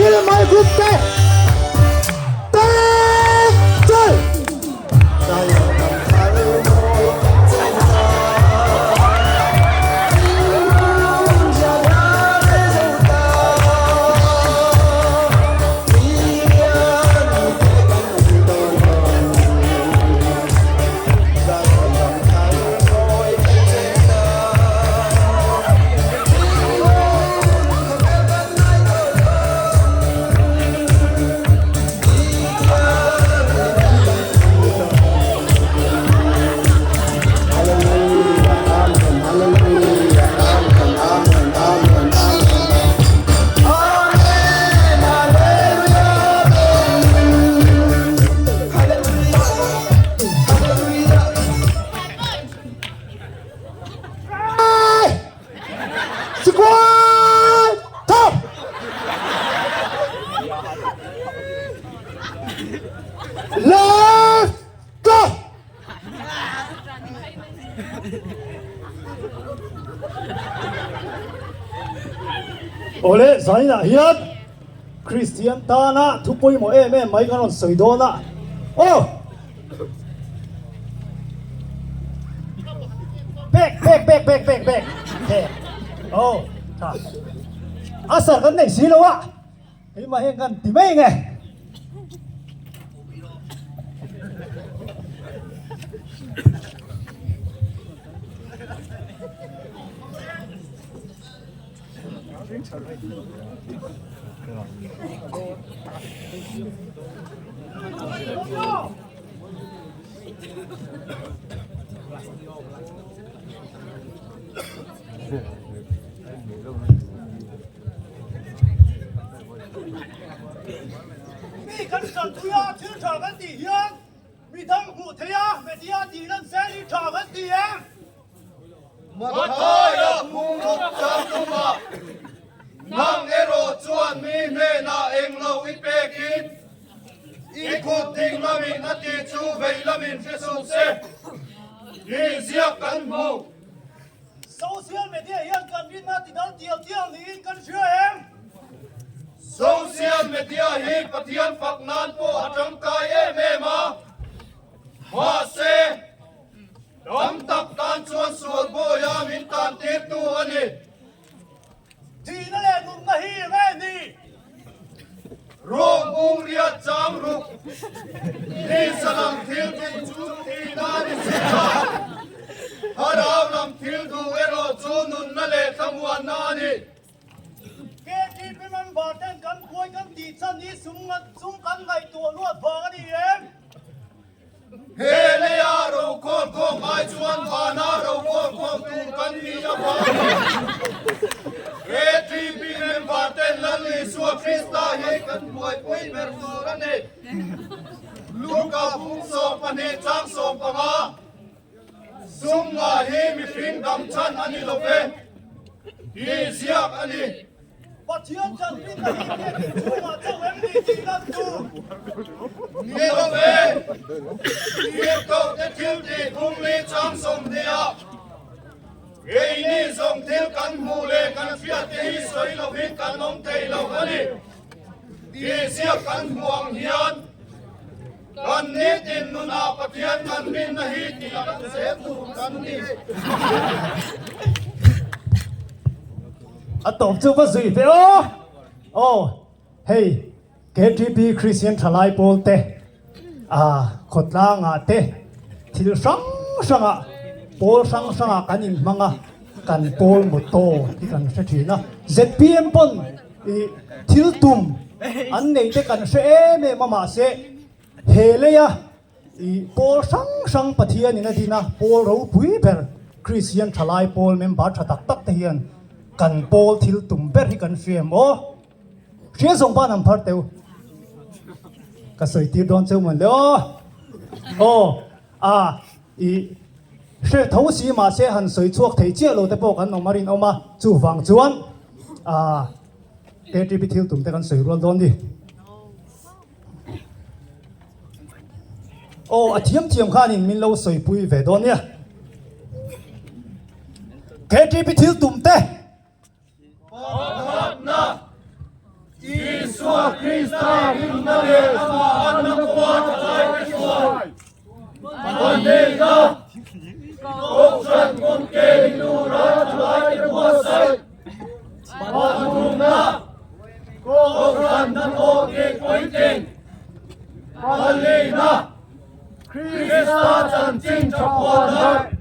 Chilmai Group te Tek Chul! Squad top! Left go! Awle zainah hian Kristian tana thu pawimawh em em mai kan rawn sawi dawn a. Aw! Back back back back back back back aw tha a sar kan nei si lo a keimah hian kan ti mai nge. Mi kan hran thui a, thil tha kan tih hian mi dang hmuh theih a, media tih lan zel hi tha kan ti em? Mathaia phungruk chang tumah nang erawh chuan mi hnenah englo i pekin i kut ding lamin a tih chu vei lamin hre suh se tih ziak kan hmu. Social media hian kan rinna ti dal tial tial niin kan hria em? Social media hi Pathian fak nan pawh a tangkai em em a, mahse, Tam tak tan chuan sual bawia min tan tirtu a ni. Thihna leh nunna hi nge ni? Rawng bung riat chang ruk ni salam thil duh chu thihna a ni si a, thlarau lam thil duh erawh chu nunna leh thlamuanna a ni. KTP member ten kan buai kan tih chan hi sum kan ngaihtuah luat vang a ni em? He leia rokhawm khawm ai chuan vana rokhawm khawm tur kan ni avangin KTP member ten Lal Isua Krista hi kan buaipui ber tur a ni. Luka bung 12 chang 15, Sum nga hi mihring dam chhan a ni lo ve, tih ziak a ni. Pathian kan rinna hi biakin chhungah chauh em ni tih lan tur? Ni lo ve, Tirhkoh te thil tih phungli chang 20 ah keini zawng thil kan hmuh leh kan hriat te hi sawi lovin kan awm thei lo a ni tih ziak kan hmuh ang hian kan nitin nunah Pathian kan rinna hi tih kan zel tur kan ni. A tawp chu va zui ve aw. Aw hei KTP Christian thalai pawl te a khawtlang ah te thil hrang hrang ah pawl hrang hrang ah kan in hmang a kan pawl motto hi kan hre thin a ZPM pawn i thil tum an nei te kan hre em em a mahse he lei a I pawl hrang hrang Pathian in a din a, pawl ropui ber Kristian thalai pawl member tha tak tak te hian kan pawl thil tum ber hi kan hria em aw? Hria zawng ban an phar teu. Ka sawi tir dawn cheu man le aw. Aw a i hre tho si mahse han sawi chhuak thei chiah lo te pawh kan awm a rinawm a, chuvang chuan a KTP thil tum te kan sawi rual dawn ni. Aw a thiam thiam khanin min lo sawipui ve dawn nia. KTP thil tum te. Pakhatna. Isua Krista rinna leh amah anna kawnga thalaite hruai Paneina Kohhran kawngke ni tura thalaite buatsaih Pathumna Kohhran hnathawh tih puitling Paliina Krista chanchin tha phuan darh.